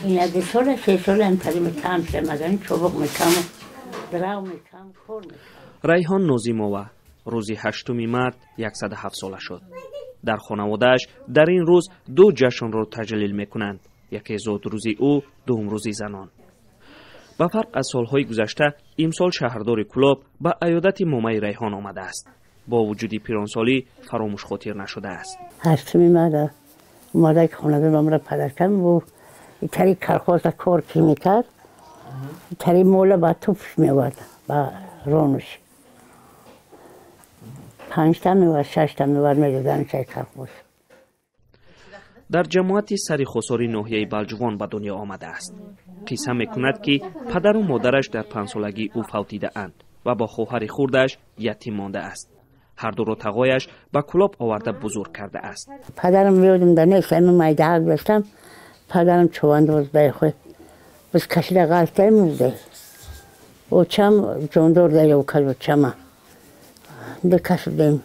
Ина 2 сола, 3 сола амтари метам шамагани чобуқ метам, драв метам, кор метам. Райҳон Нозимова рӯзи 8 март 107 сола шуд. Дар хонаводааш дар ин рӯз ду ҷашнро таҷлил мекунанд: яке зодрӯзи ӯ, дуюм рӯзи занон. Ба фарқ аз солҳои гузашта, имсол шаҳрдори Кӯлоб ба аёдати момаи Райҳон омадааст. Бо вуҷуди пиронсолӣ фаромӯшхотир нашудааст. 8 март омада, хонадон мамра падаркам бу тари колхоза кор ки мекард, тари мола ба тупш меовард, ба ронуш панҷта меовард, шашта меовард, медодан чай колхоз. Дар ҷамоати Сари Хосори ноҳияи Балҷувон ба дунё омадааст. Қисса мекунад, ки падару модараш дар 5-солагӣ ӯ фавтидаанд ва бо хоҳари хурдаш ятим мондааст. Ҳардуро тағояш ба Кӯлоб оварда бузург кардааст. Падарам ёдам да нест, ами майдаҳак доштам. Падарам чувандоз дай худ биз кашида ғалтай мурдай. Очам ҷондор дай окал очама бикашидем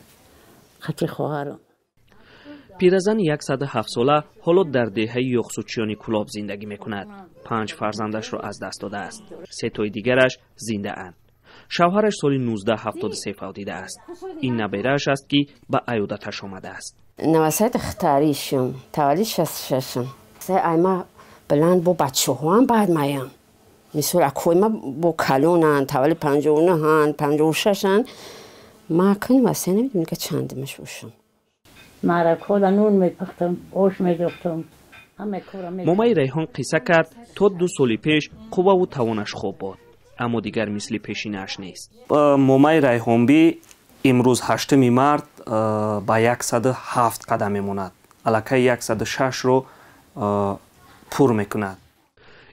қати хоҳарам. Пиразани 107-сола ҳоло дар деҳаи Ёқсучиёни Кӯлоб зиндагӣ мекунад. Панҷ фарзандашро аз даст додааст, сетои дигараш зиндаанд. Шавҳараш соли 1973 фавтидааст. Ин наберааш аст, ки ба аёдаташ омадааст. Навасаи духтаришум, таваллуд 66-м. Айма баланд бо бачаҳоам, баъд маям. Мисол, акои ма бо калонанд, таваллуд 59-анд, 56-анд. Ма кун васе намедонам, ка чандимаш бошам. Маъракҳода нун мепухтам, ош медохтам. Момаи Райҳон қисса кард, то 2 соли пеш қувваву тавонаш хуб буд, аммо дигар мисли пешинааш нест. Момаи Райҳонбӣ имрӯз 8 март ба 107 қадам мемонад, аллакай 106-ро пур мекунад.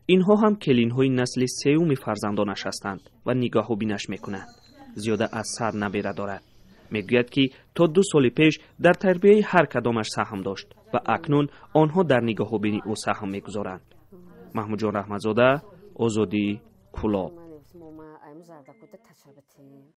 Инҳо ҳам келинҳои насли сеюми фарзандонаш ҳастанд ва нигоҳубинаш мекунанд. Зиёда аз 100 набера дорад. Мегӯяд, ки то 2 соли пеш дар тарбияи ҳар кадомаш саҳм дошт ва акнун онҳо дар нигоҳубини ӯ саҳм мегузоранд. Маҳмудҷон Раҳматзода, Озодӣ, Кӯлоб.